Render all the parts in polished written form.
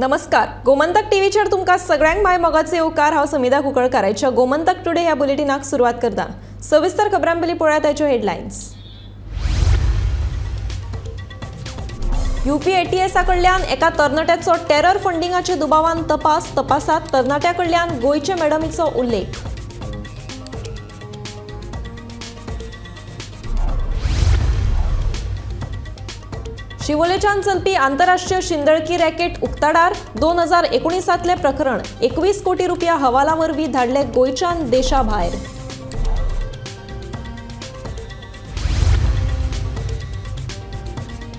नमस्कार, गोमंतक टीव्हीचेर तुमकां सगळ्यांक my मोगाचे येवकार. हांव समिधा कुंकळकाराच्या गोमंतक टुडे ह्या बुलेटिनाक सुरवात करता. सविस्तर खबरां पयलीं पळोवया ताच्यो हेडलायन्स. यूपी एटीएसा कडल्यान एका तरणाट्याचो टेरर फंडिंगाचे दुबावान तपास. तपासात तरणाट्या कडल्यान गोंयचे मॅडमीचो उल्लेख. शिवोलेच्यान चलपी आंतरराष्ट्रीय शिंदळकी रॅकेट उक्ताडार. 2019तलें प्रकरण 21 कोटी रुपया हवाला वरवीं धाडले गोंयच्यान देशा भायर.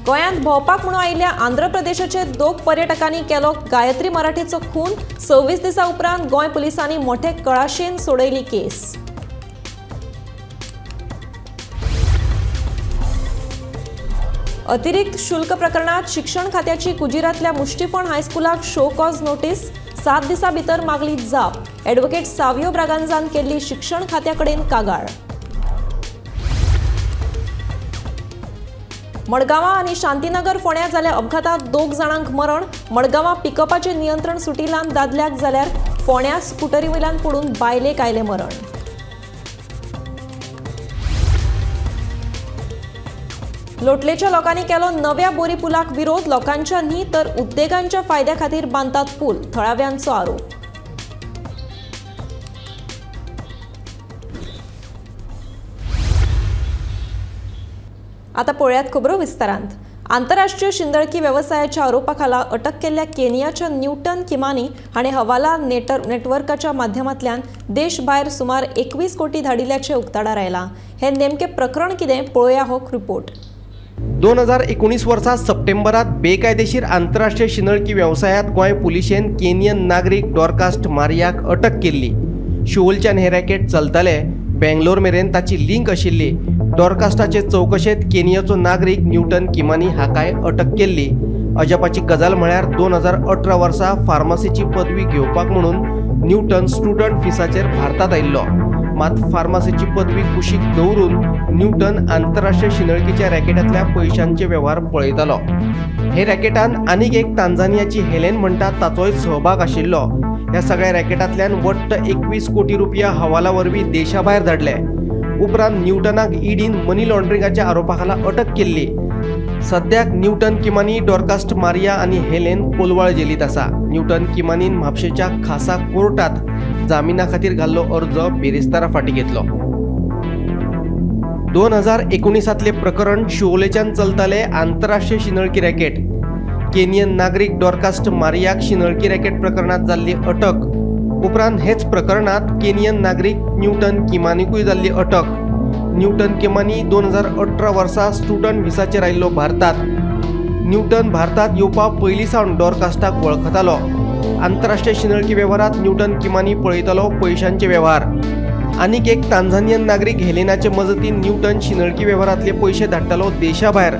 गोंयांत भोंवपाक म्हणून आयिल्ल्या आंध्र प्रदेशाचे दोग पर्यटकांनी केलो गायत्री मराठेचो खून. 26 दिसां उपरांत गोंय पुलिसांनी मोठे कळाशेन सोडयली केस. अतिरिक्त शुल्क प्रकरणात शिक्षण खात्याची कुजिरातल्या मुष्टीफण हायस्कुलाक शो कॉज नोटीस. 7 दिसां भितर मागली जाप. ॲडव्होकेट सावियो ब्रागांझान केल्ली शिक्षण खात्या कडेन कागाळ. मडगांवां आनी शांतीनगर फोंड्या जाल्या अपघातात 2 जाणांक मरण. मडगांवां पिकअपाचें नियंत्रण सुटिल्ल्यान दादल्याक जाल्यार फोंड्या स्कुटरी वयल्यान पडून बायलेक आयलें मरण. लोटलेच्या लोकांनी केलो नव्या बोरी पुलाक विरोध. लोकांच्या न्ही तर उद्देगांच्या फायद्या खातीर बांदतात पूल, थळाव्यांचो आरोप. आता पळयात खबरो विस्तारांत. आंतरराष्ट्रीय शिंदळकी वेवसायाच्या आरोपाखाला अटक केल्ल्या केनियाच्या न्यूटन किमानी हाणें हवाला नेटवर्काच्या माध्यमांतल्यान देशभायर सुमार 21 कोटी धाडिल्ल्याचें उक्ताडार आयलां. हें नेमकें प्रकरण कितें पळोवया हो रिपोर्ट. 2019 वर्सा सप्टेंबरात बेकायदेशीर आंतरराष्ट्रीय शिंदळकी वेवसायात गोंय पुलिशेन केनियन नागरीक डॉर्कास्ट मारियाक अटक केल्ली. शिवोलच्यान हे रॅकेट चलताले. बेंगलोर मेरेन ताची लिंक आशिल्ली. डॉर्कास्टाचे चवकशेंत केनियाचो नागरीक न्यूटन किमानी हाकाय अटक केल्ली. अजापाची गजाल म्हळ्यार 2018 वर्सा फार्मासीची पदवी घेवपाक म्हणून न्यूटन स्टुडंट फिसाचेर भारतात आयिल्लो. मात फार्मासीची पदवी कुशीक दवरून न्यूटन आंतरराष्ट्रीय शिंदळकीच्या रॅकेटांतल्या पयशांचे वेव्हार पळयतालो. हे रॅकेटान आनीक एक तांजानियाची हेलेन म्हणटा ताचोय सहभाग आशिल्लो. ह्या सगळ्या रॅकेटांतल्यान वट्ट 21 कोटी रुपया हवाला वरवीं देशा भायर धाडले. उपरांत न्यूटनाक ईडीन मनी लॉन्ड्रिंगाच्या आरोपाखाला अटक केल्ली. सद्याक न्यूटन किमानी, डॉर्कास्ट मारिया आनी हेलेन कोलवाळ जेलींत आसा. न्यूटन किमानीन म्हापशेच्या खासा कोर्टात जामिना खातीर घाल्लो अर्ज बिरेस्तारा फाटीं घेतलो. 2019तलें प्रकरण शिवोलेच्यान चलताले आंतरराष्ट्रीय शिंदळकी रॅकेट. केनियन नागरीक डॉर्कास्ट मारियाक शिंदळकी रॅकेट प्रकरणांत जाल्ली अटक. उपरांत हेच प्रकरणांत केनियन नागरीक न्यूटन किमानीकूय जाल्ली अटक. न्यूटन किमानी 2018 वर्सा स्टुडंट विसाचेर आयिल्लो भारतात. न्यूटन भारतात येवपा पयलीं सावन डॉर्कास्टाक वळखतालो. आंतरराष्ट्रीय शिंदळकी वेव्हारांत न्यूटन किमानी पळयतालो पयशांचे वेव्हार. आनीक एक तांझानियन नागरीक हेलेनाचे मजतीन न्यूटन शिंदळकी वेव्हारांतले पयशे धाडटालो देशा भायर.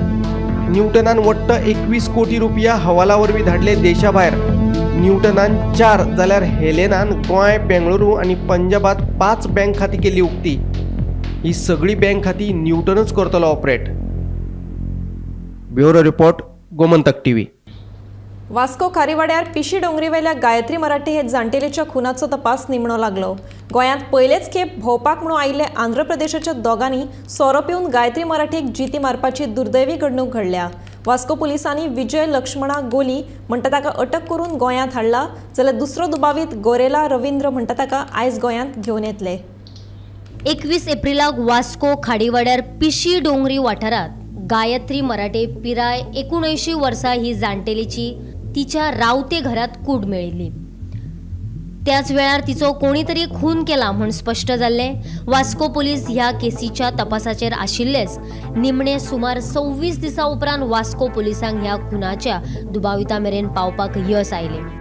न्यूटनान वट्ट 21 कोटी रुपया हवाला वरवीं धाडले देशा भायर. न्यूटनान 4 जाल्यार हेलेनान गोंय, बेंगळुरू आनी पंजाबात 5 बँक खातीं केल्ली उक्ती. ही सगळी बँक खातीं न्यूटनच करतलो operate. Bureau report, Gomantak TV. Vasco खारीवाड्यार पिशी डोंगरीवेल्या गायत्री मराठे हे जाण्टेलेच्या खुनाचो तपास निमणो लागलो. गोंयांत पयलेच खेप भोंवपाक म्हणून आयिल्ले आंध्र प्रदेशाच्या दोगांनी सोरो पिवन गायत्री मराठेक जिती मारपाची दुर्दैवी घडणूक घडल्या. वास्को पुलिसांनी विजय लक्ष्मणा गोली म्हणटा ताका अटक करून गोंयांत हाडला, जाल्यार दुसरो दुबावीत गोरेला रवींद्र म्हणटा ताका आयज गोंयांत घेवन येतले. 21 एप्रिलाक वास्को खाडीवाड्यार पिशी डोंगरी वाठारांत गायत्री मराठे पिराय 79 वर्सां ही जाण्टेलेची तिच्या रावते घरात कूड मेळिल्ली. त्याच वेळार तिचो कोणी तरी खून केला म्हूण स्पश्ट जाल्लें. वास्को पुलीस ह्या केसीच्या तपासाचेर आशिल्लेच. निमणे सुमार 26 दिसां उपरांत वास्को पुलिसांक ह्या खुनाच्या दुबाविता मेरेन पावपाक यस आयलें.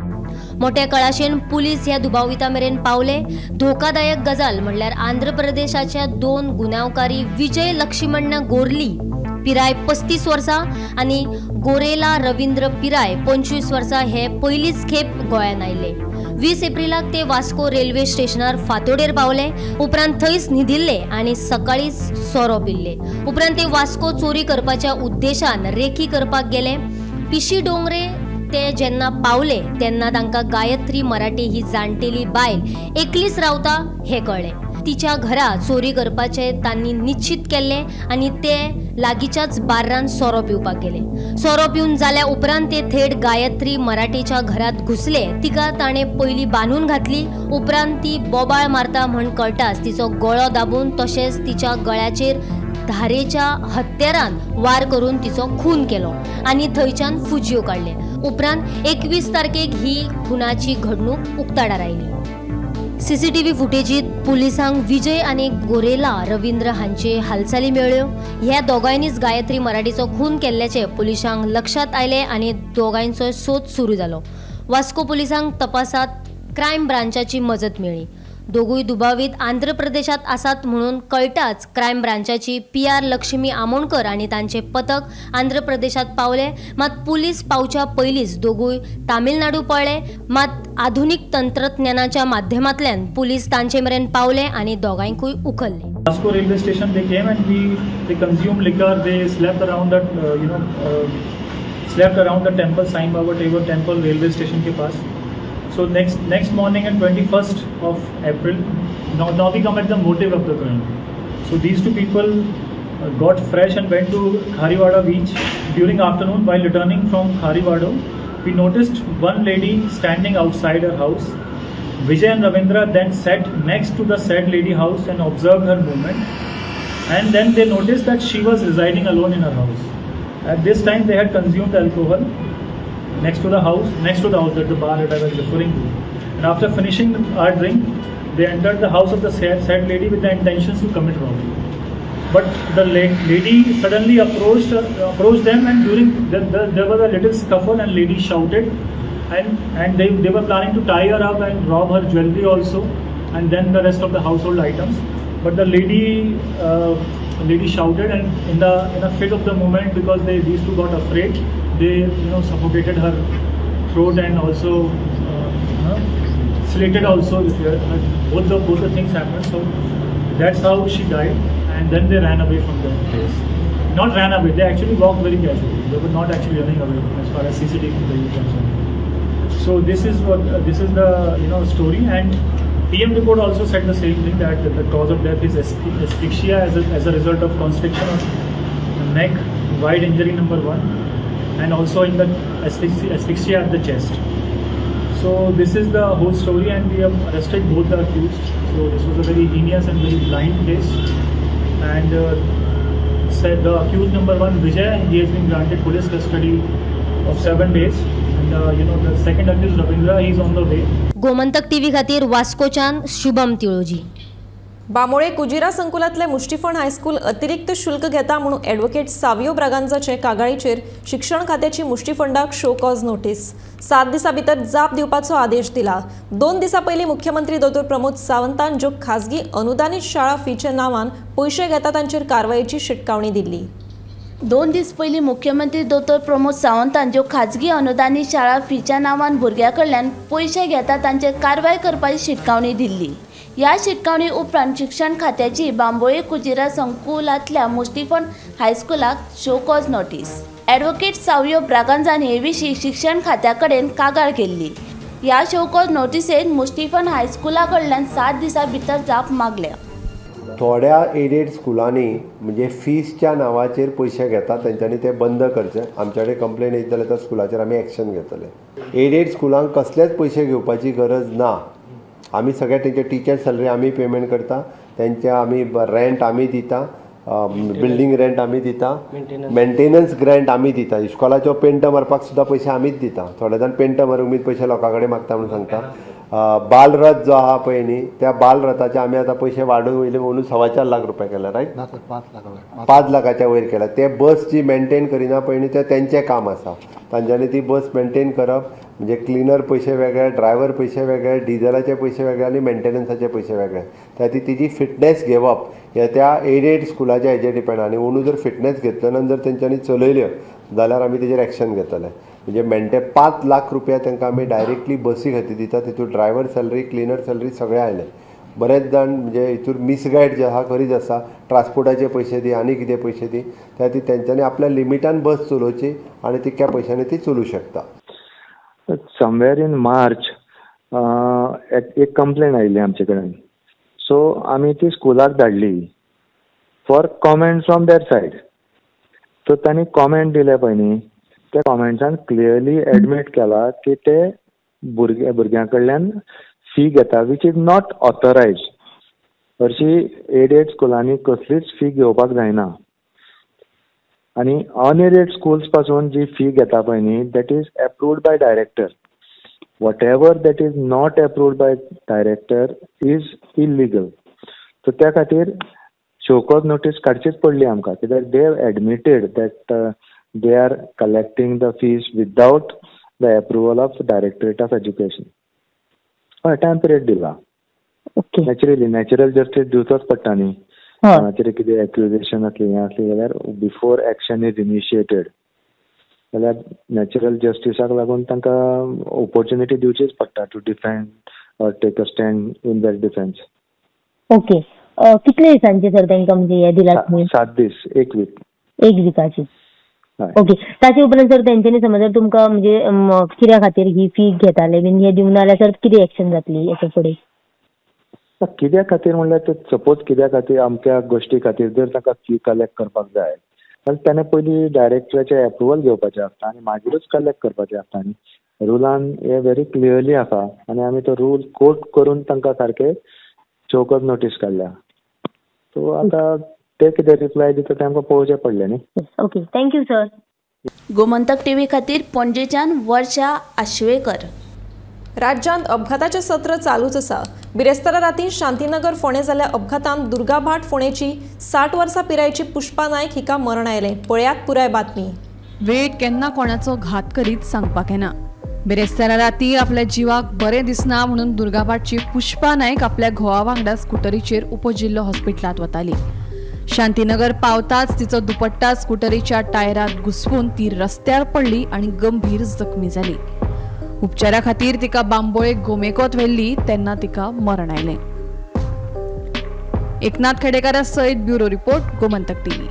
मोठ्या कळाशेन पुलीस ह्या दुबाविता मेरेन पावले. धोकादायक गजाल म्हणल्यार आंध्र प्रदेशाच्या 2 गुन्यांवकारी विजय लक्ष्मण गोरली पिराय 35 वर्सां आनी गोरेला रवींद्र पिराय 25 वर्सां हे पयलीच खेप गोंयांत आयले. 20 एप्रिलाक ते वास्को रेल्वे स्टेशनार फांतोडेर पावले. उपरांत थंयच न्हिदिल्ले आनी सकाळीच सोरो पिल्ले. उपरांत ते वास्को चोरी करपाच्या उद्देशान रेकी करपाक गेले. पिशी डोंगरे ते जेन्ना पावले तेन्ना तांकां गायत्री मराठे ही जाणटेली बायल एकलीच रावता हें कळ्ळें. तिच्या घरा चोरी करपाचें तांणी निश्चित केल्लें आनी ते लागींच्याच बार्रान सोरो पिवपाक गेले. सोरो पिवन जाल्या उपरांत ते थेट गायत्री मराठेच्या घरात घुसले. तिका ताणें पयलीं बांदून घातली, उपरांत ती बोबाळ मारता म्हण कळटाच तिचो गळो दाबून तशेंच तिच्या गळ्याचेर धारेच्या हत्यारान वार करून तिचो खून केलो आनी थंयच्यान फुजयो काडले. उपरांत 21 तारखेक ही खुनाची घडणूक उक्ताडार आयली. सीसीटीव्ही फुटेजीत पुलिसांक विजय आनी गोरेला रवींद्र हांचे हालचाली मेळ्ळ्यो. ह्या दोगांयनीच गायत्री मराठीचो खून केल्ल्याचें पुलिसांक लक्षात आयलें आनी दोगांयचो सोद सुरू जालो. वास्को पुलिसांक तपासात क्रायम ब्रांचाची मजत मेळ्ळी. दोगूय दुबावीत आंध्र प्रदेशात आसात म्हणून कळटाच क्रायम ब्रांचाची PR Lakshmi Amonkar आनी तांचे पथक आंध्र प्रदेशात पावले. मात पुलीस पावच्या पयलींच दोगूय तामिळनाडू पळ्ळे. मात आधुनिक तंत्रज्ञानाच्या माध्यमांतल्यान पुलीस तांचे मेरेन पावले आनी दोगांयकूय उखल्ले. Vasco railway station they came and they consumed liquor, they slept around that slept around the temple, Sai Baba temple railway station K pass. So next morning on 21st of April, now we come at the motive of the crime. So these two people got fresh and went to Khariwada beach during afternoon. While returning from Khariwada, we noticed one lady standing outside her house. Vijay and Ravindra then sat next to the said lady house and observed her movement. And then they noticed that she was residing alone in her house. At this time they had consumed alcohol next to the house, that the bar that I was referring to. And after finishing our drink, they entered the house of the said lady with the intentions to commit robbery. But the lady suddenly approached them, and during there was a little scuffle, and lady shouted, and they were planning to tie her up and rob her jewelry also, and then the rest of the household items. But the lady shouted, and in a fit of the moment, because these two got afraid, they suffocated her throat and also slitted also. Both the things happened. So that's how she died, and then they ran away from that place. Not ran away, they actually walked very casually. They were not actually running away as far as CCTV footage is concerned. So this is what this is the story. And PM report also said the same thing, that the cause of death is asphyxia as a result of constriction of the neck, wide injury number 1, and also in the asphyxia at the chest. So this is the whole story, and we have arrested both the accused. So this was a very heinous and very blind case. And said the accused number 1, Vijay, he has been granted police custody of 7 days. And the second accused Ravindra, he is on the way. Gomantak TV खातीर वास्कोच्यान Shubham Tiloji. Bambolim Kujira संकुलातले मुष्टिफण high school अतिरिक्त शुल्क घेता म्हणून advocate Savio ब्रागांजाचे कागाळीचेर शिक्षण खात्याची मुष्टिफंडाक show cause notice 7 दिसां भितर जाप दिवपाचो आदेश दिला. 2 दिसां पयलीं मुख्यमंत्री दोतोर प्रमोद सावंतान ज्यो खाजगी अनुदानित शाळा फीच्या नांवान पयशे घेता तांचेर कारवायेची शिटकावणी दिल्ली. 2 दीस पयलीं मुख्यमंत्री दोतोर प्रमोद सावंतान ज्यो खाजगी अनुदानित शाळा फीच्या नांवान भुरग्यां कडल्यान पयशे घेता तांचेर कारवाय करपाची शिटकावणी दिल्ली. ह्या शिटकावणी उपरांत शिक्षण खात्याची Bambolim Kujira संकुलांतल्या मुष्टिफण हायस्कुलाक show cause notice. Advocate Savio ब्रागांजान हे विशीं शिक्षण खात्या कडेन कागाळ केल्ली. ह्या शो कॉज नोटीसेंत मुष्टिफण हायस्कुला कडल्यान 7 दिसां भितर जाप मागल्या. थोड्या एडेड स्कुलांनी म्हणजे फीसच्या नांवाचेर पयशे घेतात, तेंच्यांनी ते बंद करचे. आमचे कडेन कंप्लेन येत जाल्यार त्या स्कुलाचेर आमी एक्शन घेतले. एडेड स्कुलांक कसलेच पयशे घेवपाची गरज ना. आमी सगळे तेंचे टिचर सॅलरी आमी पेमेंट करता, तेंचे आमी रेंट आमी दिता, बिल्डींग रेंट आमी दिता, मेंटेनन्स ग्रँट आमी दिता, इस्कॉलाच्यो पेंट मारपाक सुद्दां पयशे आमीच दिता. थोडे जाण पेंट मारूंक बी पयशे लोकां कडेन मागता म्हणून सांगता. बालरथ जो आहा पळय न्ही, त्या बालरथाचे आमी आतां पयशे वाडोवन वयले म्हणून 4.25 लाख रुपया केला, रायट? 5 लाखाच्या वयर केला. ते बस जी मेंटेन करिना पळय न्ही, तें तेंचें काम आसा. तांच्यांनी ती बस मेंटेन करप म्हणजे क्लिनर पयशे वेगळे, ड्रायव्हर पयशे वेगळे, डिझलाचे पयशे वेगळे आनी मेंटेनन्साचे पयशे वेगळे. त्या खातीर तिजी फिटनेस घेवप हे त्या एडेड स्कुलाच्या हेजेर डिपेंड. आनी अंदू जर फिटनेस घेतलो ना, जर तेंच्यांनी चलयल्यो जाल्यार आमी तेजेर एक्शन घेतले. म्हणजे 5 लाख रुपया तांकां आमी डायरेक्टली बसी खातीर दिता. तितून ड्रायव्हर सॅलरी, क्लिनर सॅलरी सगळें आयलें. बरेच जाण म्हणजे हितूर मिसगायड जे आहा खरीच आसा, ट्रान्सपोर्टाचे पयशे दी आनी कितें पयशे दी. त्या खातीर तेंच्यांनी आपल्या लिमिटान बस चलोवची आनी तितक्या पयशांनी ती चलोवं शकता. समवेअर इन मार्च एक कंप्लेन आयिल्ली आमचे कडेन. सो आमी ती स्कुलाक धाडली for comment from their side. So तांणी कॉमेंट दिले पळय न्ही, त्या कॉमेंट्सान क्लियरली एडमीट केला की ते भुरग्यां कडल्यान फी घेता which is not authorised. हरशीं एडेड स्कुलांनी कसलीच फी घेवपाक जायना आनी अनएडेड स्कुल्स पासून जी फी घेता पळय न्ही that is approved by director. Whatever that is not approved by director is illegal. So त्या खातीर शोकॉज नोटीस काडचीच पडली आमकां, कित्याक they have admitted that they are collecting the fees without the approval of directorate of education. हय, time period दिला. Naturally natural justice दिवचोच पडटा न्ही. कोणाचेर कितें एक्युजेशन आसली हें आसली जाल्यार बिफोर एक्शन is initiated जाल्यार नॅचरल जस्टिसाक लागून तांकां ऑपॉर्च्युनिटी दिवचीच पडटा to defend or take a stand in their defence. Okay, कितले दिसांचे सर तांकां म्हणजे हे दिला? 7 दीस, एक वीक. एक विकाची. ओके, ताचे उपरांत सर तेंच्यांनी समज जर तुमकां म्हणजे कित्या खातीर ही फी घेताले बीन हे दिवना जाल्यार सर कितें एक्शन जातली हेच्या फुडें? कित्या खातीर म्हणल्यार ते सपोज कित्या खातीर अमक्या गोश्टी खातीर जर तांकां फी कलेक्ट करपाक जाय जाल्यार ताणें पयलीं डायरेक्टराचें एप्रुवल घेवपाचें आसता आनी मागीरूच कलेक्ट करपाचें आसता न्ही. रुलान हें व्हेरी क्लियरली आसा आनी आमी तो रूल कोट करून तांकां सारकें शोकॉज नोटीस काडल्या. सो आतां ते कितें रिप्लाय दिता तें आमकां पळोवचें पडलें न्ही. Okay, thank you sir. Gomantak TV खातीर पणजेच्यान वर्षा आश्वेकर. राज्यांत अपघाताचें सत्र चालूच आसा. बिरेस्तारा राती शांतीनगर फोंडें जाल्ल्या अपघातांत दुर्गाभाट फोंडेची 60 वर्सां पिरायेची पुष्पा नायक हिका मरण आयलें. पळयात पुराय बातमी. वेळ केन्ना कोणाचो घात करीत सांगपाक येना. बिरेस्तारा राती आपल्या जिवाक बरें दिसना म्हणून दुर्गाभाटची पुष्पा नायक आपल्या घोवा वांगडा स्कुटरीचेर उपजिल्लो हॉस्पिटलांत वताली. शांतीनगर पावताच तिचो दुपट्टा स्कुटरीच्या टायरांत घुसपून ती रस्त्यार पडली आनी गंभीर जखमी जाली. उपचारा खातीर तिका बांबोळे गोमेकोत व्हेल्ली तेन्ना तिका मरण आयलें. एकनाथ खेडेकारा सयत bureau report, Gomantak TV.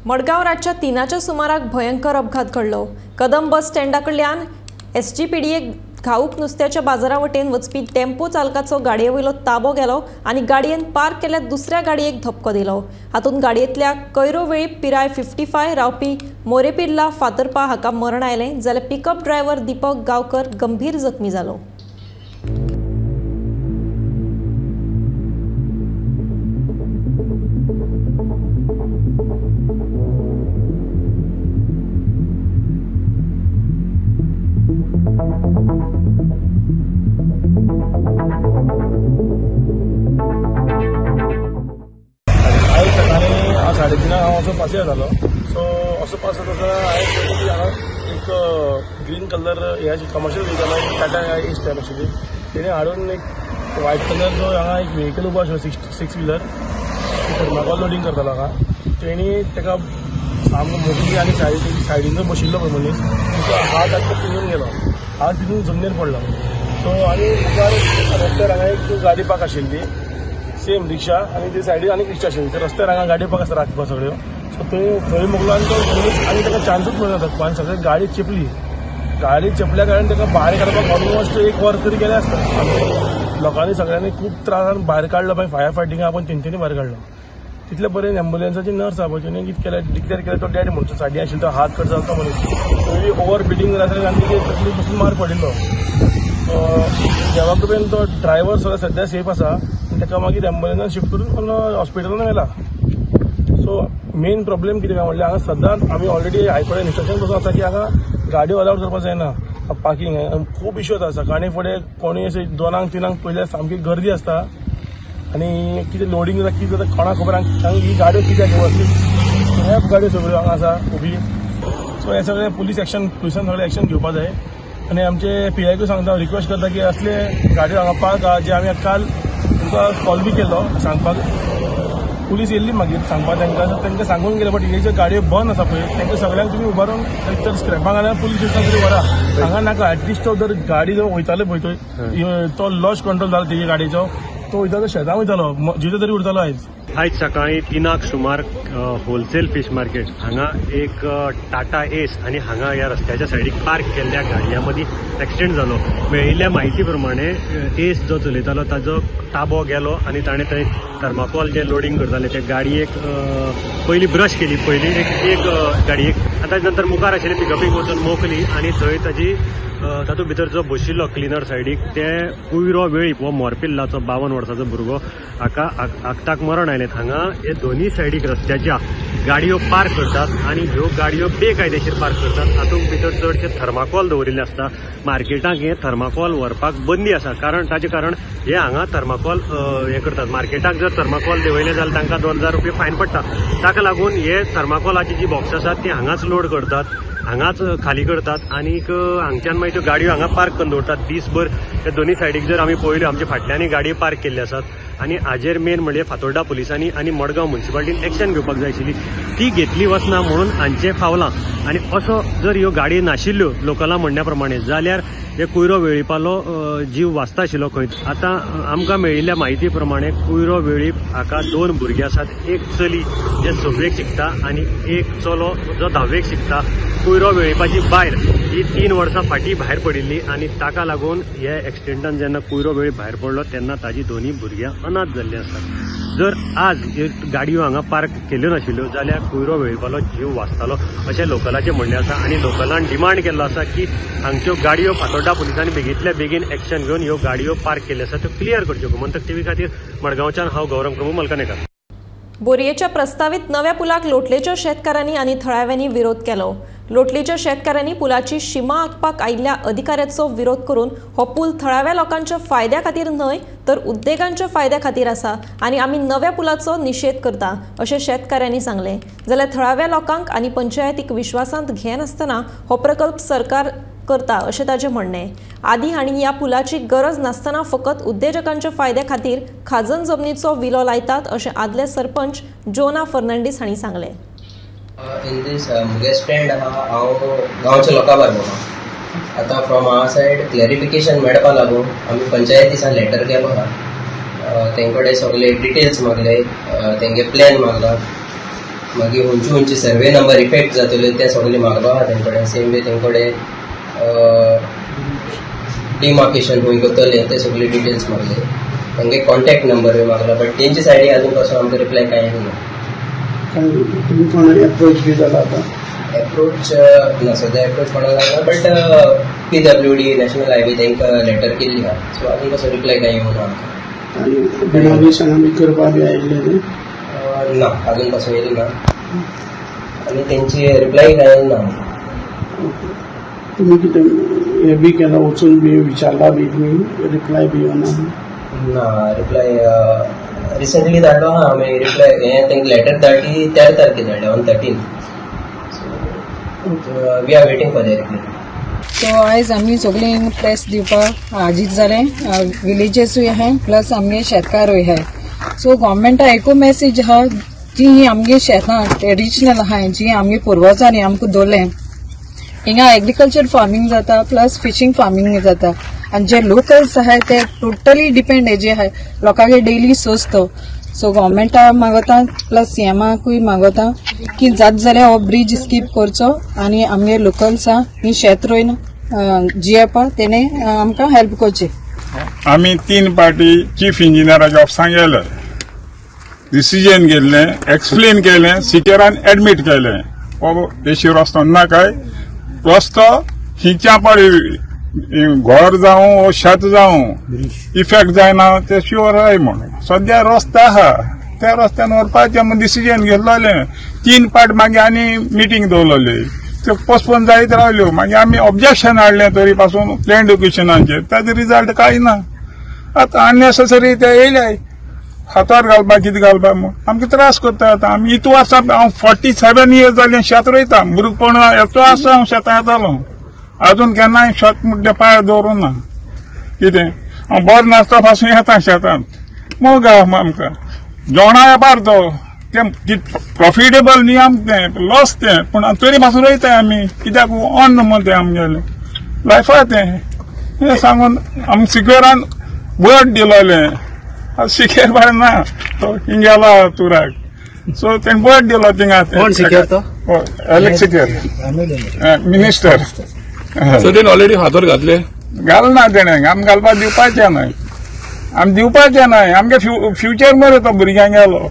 Madgaon रातच्या 3च्या सुमाराक भयंकर अपघात घडलो. कदम बस स्टँडा कडल्यान एसजीपीडीए घाऊक नुस्त्याच्या बाजारा वटेन वचपी टेम्पो चालकाचो गाडये वयलो ताबो गेलो आनी गाडयेन पार्क केल्ल्या दुसऱ्या गाडयेक धपको दिलो. हातूंत गाडयेंतल्या कैरो वेळीप पिराय 55 रावपी मोरेपिर्ला फातर्पा हाका मरण आयलें, जाल्यार पिकअप ड्रायव्हर दीपक गांवकर गंभीर जखमी जालो. आयज सकाळी 3:30 हांव असो पासय जालो. सो असो पास जाता आसतना हांवें पळयलें की हांगा एक ग्रीन कलर हे commercial vehicle Tata S type आशिल्ली, तेणें हाडून एक व्हायट कलर जो हांगा एक व्हेकल उबो आशिल्लो 6 व्हिलर थर्माकोल लोडींग करतालो हांगा, तेणी ताका सामको मोखली आनी सायडीन जो बशिल्लो पळय मनीस ताचो हात आतां पिंजून गेलो, हात पिंजून जमनीर पडलो. सो आनी मुखार रस्त्यार हांगा एक गाडी पार्क आशिल्ली, सेम रिक्षा, आनी ते सायडीन आनी रिक्षा आशिल्ली. रस्त्यार हांगा गाडी पार्क आसता रातभर सगळ्यो. सो थंय मोखलो आनी तो मनीस आनी ताका चान्सूच मेळना धपको आनी सगळे गाडी चेपली. गाडी चेपल्या कारणान ताका भायर काडपाक ऑलमोस्ट 1 वर तरी गेलें आसता. लोकांनी सगळ्यांनी खूब त्रासान भायर काडलो, मागीर फायर फायटिंगा आपण तेंच्यांनी भायर काडलो. तितले पर्यंत एम्बुलन्साची नर्स आहा पळय तिणें कितें केलें, डिक्लेर केलें तो डेड म्हणून. सायडीन आशिल्लो तो हात कट जालो तो मनीस थंय ओवर बिटींग जालें आसलें आनी तेजी तकली पसून मार पडिल्लो. देवा कृपेन तो ड्रायव्हर सगळो सद्या सेफ आसा. ताका मागीर एम्बुलन्सान शिफ्ट करून हॉस्पिटलान व्हेला. सो मेन प्रॉब्लेम कितें काय म्हणल्यार हांगा सदांच आमी ऑलरेडी हायकोर्टान इन्स्ट्रक्शन पसून आसा की हांगा गाडयो अलावड करपाक जायना. पार्किंग खूब इश्यू जाता. सकाळीं फुडें कोणूय अशें 2-3 पयल्यार सामकी गर्दी आसता आनी कितें लोडींग जाता कितें जाता कोणाक खबर. ही गाडयो कित्याक ह्या गाडयो सगळ्यो हांगा आसा उबी. सो हे सगळे पुलीस एक्शन, पुलिसान सगळे एक्शन घेवपाक जाय. आनी आमचे पी आयकूय सांगता, रिक्वेस्ट करता की असले गाडयो हांगा पार्क आहा जे आमी काल तुमकां कॉल बी केल्लो सांगपाक, पुलीस येयल्ली मागीर सांगपाक तांकां, तांकां सांगून गेले. बट हे ज्यो गाडयो बंद आसा पळय तांकां सगळ्यांक तुमी उबारून तर स्क्रॅपाक घाला, पुलीस स्टेशनाक तरी व्हरा, हांगा नाका. एटलिस्ट तो जर गाडी जर वयताले पळय तो लॉस कंट्रोल जाला तेजे गाडयेचो, तो वयता तो शेतां वयतालो, जितो तरी उरतालो. आयज सकाळी 3 सुमार होलसेल फिश मार्केट हांगा एक टाटा एस आनी हांगा ह्या रस्त्याच्या सायडीक पार्क केल्ल्या गाडयां मदीं एक्सिडेंट जालो. मेळिल्ल्या म्हायती प्रमाणे एस जो चलयतालो ताजो ताबो गेलो आनी ताणें थंय थर्माकोल जे लोडींग करताले ते गाडयेक पयलीं ब्रश केली, पयलीं एक गाडयेक, आनी ताजे नंतर मुखार आशिल्ले पिकअपीक वचून मोखली आनी थंय ताजी तातूंत भितर जो बशिल्लो क्लिनर सायडीक ते कुयरो वेळीप हो मोरपिल्लाचो 52 वर्साचो भुरगो हाका आक्ताक मरण आयलें. हांगा हे दोनूय सायडीक रस्त्याच्या गाडयो पार्क करतात आनी ह्यो गाडयो बेकायदेशीर पार्क करतात. तातूंत भितर चडशे थर्माकोल दवरिल्ले आसता. मार्केटाक हे थर्माकोल व्हरपाक बंदी आसा, कारण ताचें कारण हे हांगा थर्माकोल हे करतात. मार्केटाक जर थर्माकोल देंवयलें जाल्यार तांकां 2000 रुपया फायन पडटा. ताका लागून हे थर्माकोलाची जी बॉक्स आसात ती हांगाच लोड करतात, हांगाच खाली करतात आनीक हांगच्यान मागीर त्यो गाडयो हांगा पार्क करून दवरतात दीसभर. त्या दोनूय सायडीक जर आमी पळयल्यो आमच्या फाटल्यानूय गाडयो पार्क केल्ल्यो आसात आनी हाजेर मेन म्हणजे फातोर्डा पुलिसांनी आनी मडगांव म्युनिसिपालिटीन एक्शन घेवपाक जाय आशिल्ली, ती घेतली वचना म्हणून हांचें फावलां. आनी असो जर ह्यो गाडयो नाशिल्ल्यो लोकलां म्हणण्या प्रमाणे जाल्यार हे कुयरो वेळीपालो जीव वाचता आशिल्लो खंय. आतां आमकां मेळिल्ल्या म्हायती प्रमाणे कुयरो वेळीप हाका 2 भुरगीं आसात, एक चली जे 6वेक शिकता आनी एक चलो जो 10वेक शिकता. कुयरो वेळीपाची बायल ही 3 वर्सां फाटीं भायर पडिल्ली आनी ताका लागून हे एक्सिडेंटान जेन्ना कुयरो वेळीप भायर पडलो तेन्ना ताजी दोनूय भुरग्यां अनाथ जाल्लीं आसात. जर आज ह्यो गाडयो हांगा पार्क केल्यो नाशिल्ल्यो जाल्यार कुयरो वेळीपालो जीव वाचतालो अशें लोकलाचें म्हणणें आसा. आनी लोकलान डिमांड केल्लो आसा की हांगच्यो गाडयो फातोर्डा पुलिसांनी बेगींतल्या बेगीन एक्शन घेवन ह्यो गाडयो पार्क केल्यो आसा त्यो क्लियर करच्यो. गोमंतक टीव्ही खातीर मडगांवच्यान हांव गौरव प्रभू मलकनेकर. बोरयेच्या प्रस्तावित नव्या पुलाक लोटलेच्या शेतकारांनी आनी थळाव्यांनी विरोध केलो. लोटलेच्या शेतकारांनी पुलाची शिमा आंखपाक आयिल्ल्या अधिकाऱ्याचो विरोध करून हो पूल थळाव्या लोकांच्या फायद्या खातीर न्हय तर उद्देगांच्या फायद्या खातीर आसा आनी आमी नव्या पुलाचो निशेध करता अशें शेतकारांनी सांगलें. जाल्यार थळाव्या लोकांक आनी पंचायतीक विश्वासांत घेनासतना हो प्रकल्प सरकार करता अशें ताचें म्हणणें. आदी हांणी ह्या पुलाची गरज नासतना फकत उद्देजकांच्या फायद्या खातीर खाजन जमनीचो विलो लायतात अशें आदले सरपंच जोना फर्नांडीस हांणी सांगलें. इन दीस म्हगे स्टँड आहा, हांव गांवच्या लोकां बारबर. आतां फ्रॉम our side clarification मेळपा लागून आमी पंचायतीसान लेटर केलो आहा. तेंचे कडेन सगळे डिटेल्स मागले, तेंगे प्लॅन मागला, मागीर खंयचे खंयचे सर्वे नंबर इफेक्ट जातले ते सगळे मागलो आहा तेंचे कडेन. सेम वे तेंचे कडेन डिमार्केशन खंय करतले ते सगळे डिटेल्स मागले, तेंगे कॉन्टॅक्ट नंबर मागला, बट तेंचे सायडी अजून पासून आमकां रिप्लाय कांय ना. तुमी कोण एप्रोच बी जाला आतां? एप्रोच ना, सद्या एप्रोच कोणाक जाला, बट PWD national highway तांकां लेटर केल्ली आहा, सो अजून कसो रिप्लाय कांय येवना आमकां. आनी डिमॉलिशन बी करपाक बी आयिल्लें ना, अजून पासून येयलें ना आनी तेंची रिप्लाय कांय येयलें ना. तुमी कितें हें बी केन्ना वचून बी विचारला बी तुमी, रिप्लाय बी येवना? ना, रिप्लाय रिसेंटली धाडलो आहा आमी रिप्लाय. हें तांकां लेटर धाडली 13 तारखेर धाडले, on 13. So we are waiting for the reply. So आयज आमी सगळीं प्रेस दिवपाक हाजीर जाले. विलेजर्सूय आहाय प्लस आमगे शेतकारूय आहाय. सो गव्हर्मेंटा एकू मॅसेज आहा, जी ही आमगे शेतां ट्रेडिशनल आहाय, जी आमगे पुर्वजांनी आमकां दवरलें, हिंगा एग्रीकल्चर फार्मींग जाता प्लस फिशींग फार्मींग जाता आनी जे लोकल्स आहाय ते टोटली डिपेंड हेजे आहाय, लोकांगे डेली सोर्स तो. सो गव्हर्मेंटा मागता प्लस सीएमाकूय मागता की जात जाल्यार हो ब्रीज स्कीप करचो आनी आमगे लोकल्सां ही शेत रोयन जियेवपा तेणे आमकां हेल्प करची. आमी 3 पार्टी चीफ इंजिनियराच्या ऑफिसांत गेले, डिसिजन घेतलें, एक्सप्लेन केलें, सिकेरान एडमीट केलें. हो देशी रस्तो ना काय रस्तो हिच्या पडे घर जावं शेत जावं इफेक्ट जायना ते शुअर आहाय म्हणून सद्या रस्तो आहा त्या रस्त्यान व्हरपाचें म्हूण डिसिजन घेतलेलें. 3 पार्ट मागीर आनी मिटींग दवरलेली, त्यो पोस्टपोन जायत रावल्यो. मागीर आमी ऑब्जेक्शन हाडलें तरी पासून प्लॅन एड्युकेशनाचेर, ताजो रिजल्ट कांय ना. आतां अननेसेसरी ते येयले हातार घालपाक कितें घालपाक म्हूण आमकां त्रास करता. आतां आमी इतू वर्सां हांव 47 इयर्स जालें शेत रोयता, भुरगेपण येतो आसा हांव शेतां येतालो, अजून केन्नाय शेत म्हणटा पांय दवरूं ना. कितें हांव बरो नासता पासून येता शेतांत, मोग आहा आमकां जेवणा वेपार तो तें प्रॉफिटेबल न्ही आमकां, तें लॉस तें, पूण तरी पासून रोयता आमी कित्याक अन्न म्हण तें आमगेलें लायफा तें. हें सांगून आमकां सिक्युरान वर्ड दिलोलें सिकेर बाय ना तो हिंग गेला तुराक. सो तेणें बोट दिलो थिंगा. कोण सिकेर तो? एलेक्स सिकेर मिनिस्टर. सो तेणें ऑलरेडी हातोर घातले? घालना तेणें, आम घालपाक दिवपाचें न्हय, आम दिवपाचें न्हय. आमगे फ्युचर मरे तो भुरग्यांक गेलो.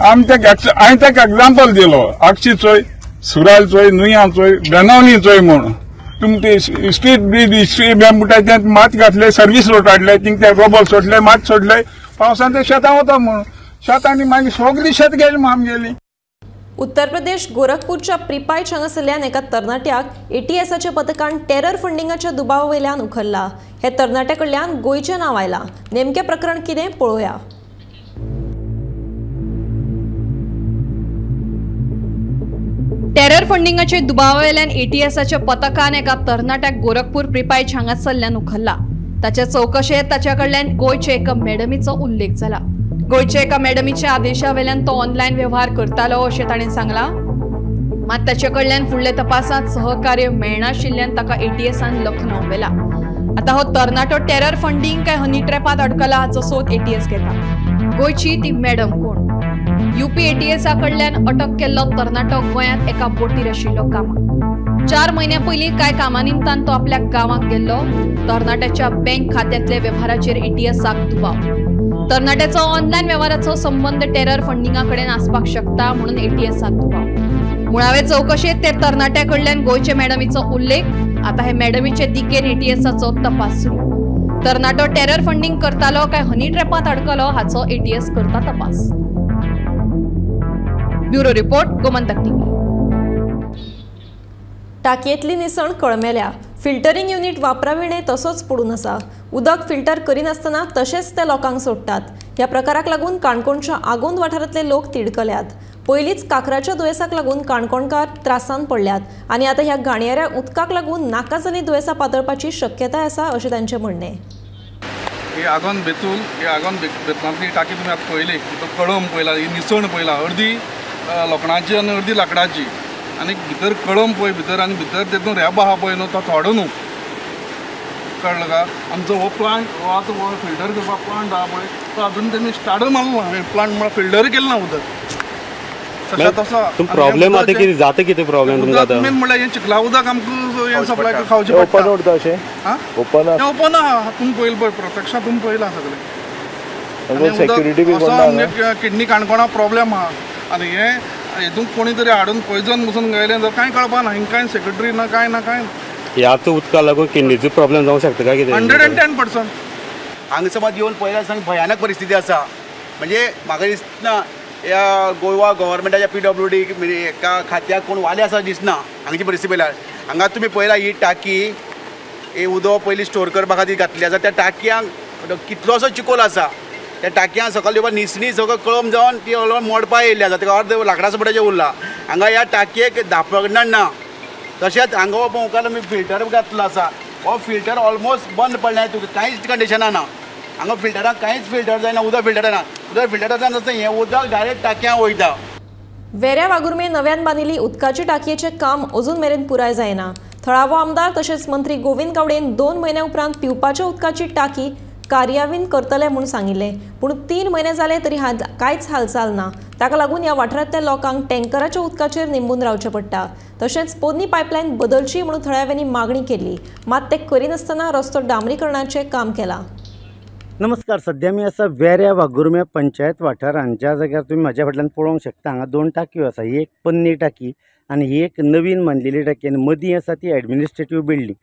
आम तेका हांवें ताका एग्जाम्पल दिलो, आगशी चोय, सुराल चोय, नुया चोय, बेनावली चोय म्हूण. तुम ते स्ट्रीट ब्रीज स्ट्रीट म्हणटा ते मात घातले, सर्वीस रोड हाडले, थिंग ते रोबोट सोडले, मात सोडले, पावसान ते शेतां वता म्हूण. शेतांनी मागीर सगळी शेत गेली म्हूण आमगेली. उत्तर प्रदेश गोरखपूरच्या प्रिपायच हांगासरल्यान एका तरणाट्याक एटीएसाच्या पथकान टेरर फंडिंगाच्या दुबावा वयल्यान उखल्ला. हे तरणाट्या कडल्यान गोंयचें नांव आयलां. नेमकें प्रकरण कितें पळोवया. टेरर फंडिंगाचे दुबावावेल्यान एटीएसाच्या पथकान एका तरणाट्याक गोरखपूर प्रिपायच हांगासरल्यान उखल्ला. ताच्या चवकशेंत ताच्या कडल्यान गोंयचे एका मॅडमीचो उल्लेख जाला. गोंयच्या एका मॅडमीच्या आदेशावेल्यान तो ऑनलायन व्यवहार करतालो अशें ताणें सांगलां. मात ताचे कडल्यान फुडल्या तपासांत सहकार्य मेळनाशिल्ल्यान ताका एटीएसान लखनौ व्हेला. आतां हो तरणाटो टेरर फंडींग काय हनी ट्रॅपांत अडकला हाचो सोद एटीएस घेता. गोंयची ती मॅडम कोण? युपी एटीएसा कडल्यान अटक केल्लो तरणाटो गोंयांत एका बोटीर आशिल्लो कामाक. 4 म्हयन्यां पयलीं कांय कामा निमतान तो आपल्या गांवाक गेल्लो. तरणाट्याच्या बँक खात्यांतल्या वेव्हाराचेर एटीएसाक दुबाव. तरणाट्याचो ऑनलायन वेव्हाराचो संबंद टेरर फंडिंगा कडेन आसपाक शकता म्हणून एटीएसाक दुबाव. मुळावे चवकशेंत ते तरणाट्या कडल्यान गोंयचे मॅडमीचो उल्लेख. आतां हे मॅडमीचे दिकेन एटीएसाचो तपास सुरू. तरणाटो टेरर फंडींग करतालो काय हनी ट्रॅपांत अडकलो हाचो एटीएस करता तपास. Bureau report, Gomantak TV. टाकयेंतली निसण कळमेल्या. फिल्टरींग युनिट वापराविणे तसोच पडून आसा. उदक फिल्टर करिनासतना तशेंच ते लोकांक सोडटात. ह्या प्रकाराक लागून काणकोणच्या आगोंद वाठारांतले लोक तिडकल्यात. पयलींच काकराच्या दुयेंसाक लागून काणकोणकार त्रासान पडल्यात आनी आतां ह्या घाणयाऱ्या उदकाक लागून नाका जाल्लीं दुयेंसां पातळपाची शक्यताय आसा अशें तांचें म्हणणें. ही आगोंद बेतूल, ही आगोंद बेतलांतली टाकी तुमी आतां पळयली, तो कळम पळयला, ही निसण पळयला, अर्दी लोखणाची आनी अर्दी लांकडाची, आनी भितर कळम पळय भितर, आनी भितर तेतून रेबो आहा पळय न्हू तो थोडो न्हू, कळ्ळो का? आमचो हो प्लांट हो आतां हो फिल्टर करपाक प्लांट आहा पळय तो अजून तेमी स्टार्टूय मारलो ना, प्लांट म्हळ्यार फिल्टर केलें ना उदक. तशें प्रॉब्लेम आतां कितें जाता, कितें प्रॉब्लेम तुमकां आतां? मेन म्हणल्यार हें चिखला उदक आमकां हें सप्लाय खावचें पडटा. ओपन उरता अशें? ओपन आहा, ओपन आहा, तुमी पळयलें पळय प्रत्यक्षांत तुमी पळयलां सगळें. सेक्युरिटी बी आमगे किडनी काणकोणा प्रॉब्लेम आहा आनी हें हेतून कोणी तरी हाडून पॉयजन बसून गेलें जाल्यार कांय कळपा ना, हिंगा कांय सेक्रेटरी ना, कांय ना, कांय. ह्याच उदका लागून किडनीचो प्रॉब्लेम जावंक शकता काय कितें? 110%. हांगा समज येवन पळयल्यार सांग भयानक परिस्थिती आसा. म्हणजे म्हाका दिसना ह्या गोवा गव्हर्मेंटाच्या PWD एका खात्याक कोण वाले आसा दिसना हांगची परिस्थिती पळयल्यार. हांगा तुमी पळयला ही टाकी ही उदक पयलीं स्टोर करपा खातीर घातली आसा, त्या टाकयांक कितलोसो चिकोल आसा, त्या टाकयां सकयल येवपा निसणी सगळो कळम जावन ती मोडपा येयल्ली आसा, ताका अर्द लांकडा सपटाचें उरला. हांगा ह्या टाकयेक धांपण ना. तशेंच हांगा मुखार आमी फिल्टर घातलो आसा, हो फिल्टर ऑलमोस्ट बंद पडला, तुका कांयच कंडिशनां ना. हांगा फिल्टराक कांयच फिल्टर जायना, उदक फिल्टर जायना, उदक फिल्टर जायना, हें उदक डायरेक्ट टाकयां वयता. वेऱ्या वाघुर्मे नव्यान बांदिल्ली उदकाची टाकयेचें काम अजून मेरेन पुराय जायना. थळावो आमदार तशेंच मंत्री गोविंद गावडेन 2 म्हयन्या उपरांत पिवपाच्या उदकाची टाकी कार्यान्वीत करतले म्हूण सांगिल्लें, पूण 3 म्हयने जाले तरी कांयच हालचाल ना. ताका लागून ह्या वाठारांतल्या लोकांक टँकराच्या उदकाचेर निंबून रावचें पडटा. तशेंच पोरणी पायपलायन बदलची म्हणून थळाव्यांनी मागणी केली, मात ते करिनासतना रस्तो डांबरीकरणाचें काम केलां. नमस्कार, सध्या मी आसा वेऱ्या वाघुर्म्या पंचायत वाठारांत, ज्या जाग्यार तुमी म्हाज्या फाटल्यान पळोवंक शकता. हांगा 2 टाकयो आसा, ही एक पन्नी टाकी आनी ही एक नवीन बांदलेली टाकी आनी मदीं आसा ती एडमिनिस्ट्रेटीव बिल्डींग.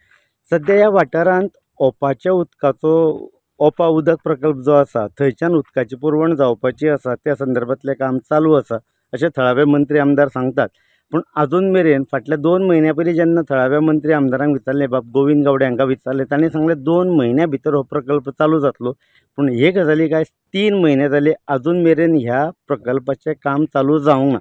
सध्या ह्या वाठारांत ओपाच्या उदकाचो ओपा उदक प्रकल्प जो आसा थंयच्यान उदकाची पुरवण जावपाची आसा, त्या संदर्भांतलें काम चालू आसा अशें थळावे मंत्री आमदार सांगतात. पूण अजून मेरेन फाटल्या 2 म्हयन्या पयलीं जेन्ना थळाव्या मंत्री आमदारांक विचारलें, बाब गोविंद गावडे हांकां विचारलें, तांणी सांगलें 2 म्हयन्या भितर हो प्रकल्प चालू जातलो. पूण हे गजाली काय 3 म्हयने जाले अजून मेरेन ह्या प्रकल्पाचें काम चालू जावंक ना.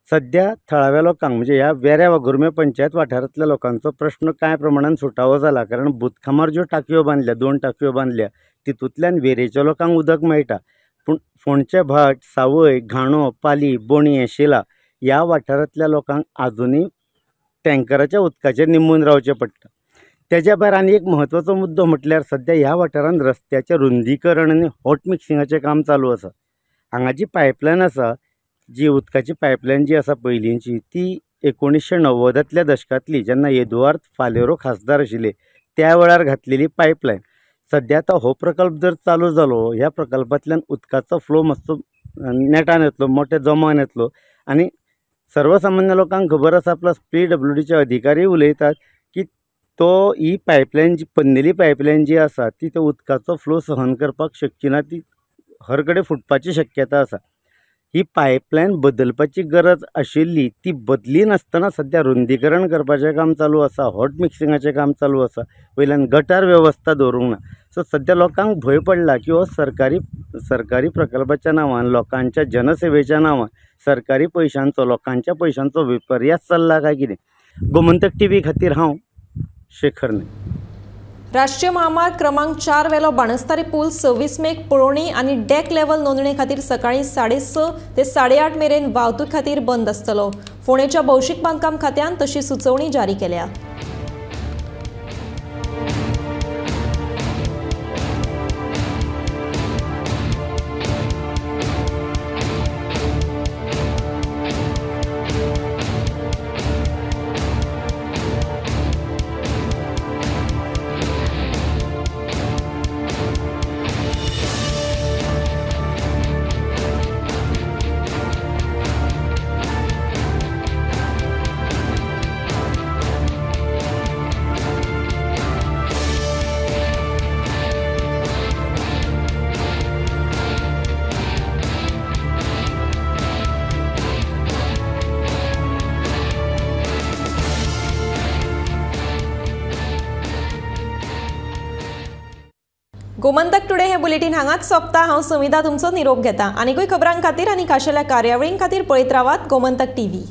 सध्या थळाव्या लोकांक म्हणजे ह्या वेऱ्या वाघुर्म्या पंचायत वाठारांतल्या लोकांचो प्रश्न कांय प्रमाणान सुटावो जाला, कारण बुतखामार ज्यो टाकयो बांदल्या, 2 टाकयो बांदल्या, तितूंतल्यान वेरेच्या लोकांक उदक मेळटा. पूण फोंडचे भाट, सावय, घाणो, पाली, बोणी, एशिला ह्या वाठारांतल्या लोकांक आजुनूय टँकराच्या उदकाचेर निंबून रावचें पडटा. तेज्या भायर आनी एक म्हत्वाचो मुद्दो म्हटल्यार सद्या ह्या वाठारांत रस्त्याचें रुंदीकरण आनी हॉट मिक्सिंगाचें काम चालू आसा. हांगा जी पायपलायन आसा, जी उदकाची पायपलायन जी आसा पयलींची, ती 1990तल्या दशकांतली, जेन्ना एदुआर्द फालेरो खासदार आशिल्ले त्या वेळार घातलेली पायपलायन. सद्या आतां हो प्रकल्प जर चालू जालो, ह्या प्रकल्पांतल्यान उदकाचो फ्लो मातसो नेटान येतलो, मोठ्या जोमान येतलो आनी सर्वसामान्य लोकांक खबर आसा, प्लस PWDचे अधिकारी उलयतात की तो ही पायपलायन जी पन्नेली पायपलायन जी आसा ती त्या उदकाचो फ्लो सहन करपाक शकची ना, ती हर कडेन फुटपाची शक्यता आसा. ही पायपलायन बदलपाची गरज आशिल्ली, ती बदली नासतना सद्या रुंदीकरण करपाचें काम चालू आसा, हॉट मिक्सिंगाचें काम चालू आसा, वयल्यान गटार वेवस्था दवरूंक ना. सो सद्या लोकांक भंय पडला की हो सरकारी प्रकल्पाच्या नांवान, लोकांच्या जनसेवेच्या नांवान सरकारी पयशांचो, लोकांच्या पयशांचो विपर्यास चल्ला काय कितें. गोमंतक टीव्ही खातीर हांव शेखर नायक. राष्ट्रीय महामार्ग क्रमांक 4 वेलो बाणस्तारी पूल 26 मेक पळोवणी आनी डेक लेवल नोंदणी खातीर सकाळी 6:30 ते 8:30 मेरेन वाहतूक खातीर बंद आसतलो. फोंडेच्या भौशीक बांदकाम खात्यान तशी सुचोवणी जारी केल्या. गोमंतक टुडे हे बुलेटीन हांगाच सोंपता. हांव समिता तुमचो निरोप घेता. आनीकूय खबरां खातीर आनी खाशेल्या कार्यावळीं खातीर पळयत रावात गोमंतक टीव्ही.